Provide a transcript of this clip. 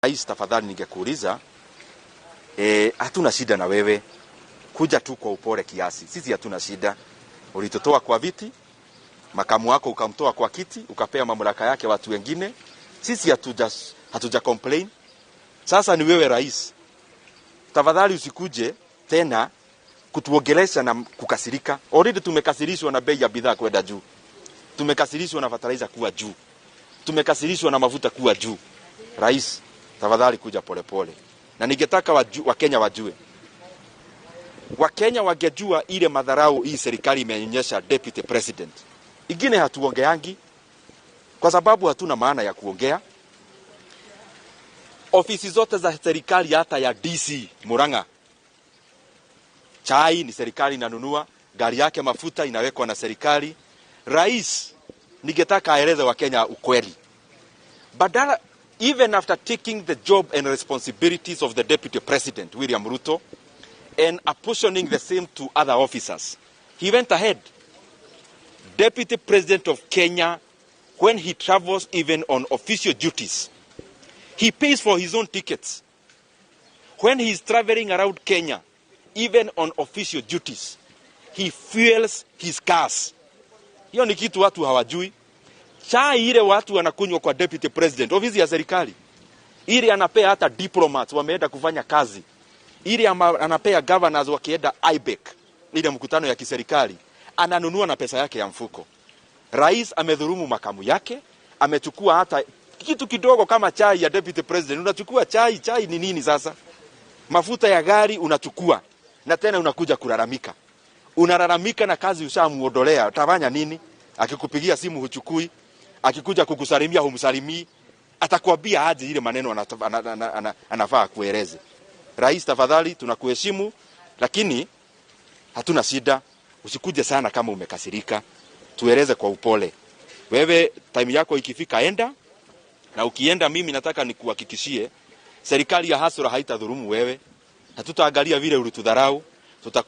Rais, tafadhali ningekuuliza, hatuna shida na wewe, kuja tu kwa upole kiasi. Sisi hatuna shida. Ulitutoa kwa viti, makamu wako ukamtoa kwa kiti, ukapea mamlaka yake watu wengine. Sisi hatuja complain. Sasa ni wewe rais, tafadhali usikuje tena kutuongelesha na kukasirika. Already tumekasirishwa na bei ya bidhaa kwenda juu, tumekasirishwa na fertilizer kuwa juu, tumekasirishwa na mafuta kuwa juu. Rais, tafadhali kuja polepole, na ningetaka Wakenya wajue, Wakenya wangejua ile madharau hii serikali imeonyesha deputy president. Ingine hatuongeangi kwa sababu hatuna maana ya kuongea. Ofisi zote za serikali hata ya DC Murang'a, chai ni serikali inanunua, gari yake mafuta inawekwa na serikali. Rais, ningetaka aeleze Wakenya ukweli, badala even after taking the job and responsibilities of the deputy president William Ruto and apportioning the same to other officers, he went ahead. Deputy President of Kenya, when he travels even on official duties, he pays for his own tickets. When he is traveling around Kenya, even on official duties, he fuels his cars. Hiyo ni kitu watu hawajui. Chai ile watu wanakunywa kwa deputy president, ofisi ya serikali, ile anapea hata diplomats wameenda kufanya kazi, ile anapea governors wakienda IBEC, ile mkutano ya kiserikali, ananunua na pesa yake ya mfuko. Rais amedhulumu makamu yake, amechukua hata kitu kidogo kama chai ya deputy president. Unachukua chai, chai ni nini sasa? Mafuta ya gari unachukua, na tena unakuja kulalamika. Unalalamika na kazi ushamuondolea, utafanya nini? Akikupigia simu huchukui, akikuja kukusalimia humsalimii, atakwambia aje ile maneno anafaa kueleze. Rais, tafadhali tunakuheshimu, lakini hatuna shida. Usikuje sana kama umekasirika, tueleze kwa upole. Wewe time yako ikifika enda, na ukienda, mimi nataka nikuhakikishie serikali ya hustler haitadhulumu wewe. Hatutaangalia vile ulitudharau, tuta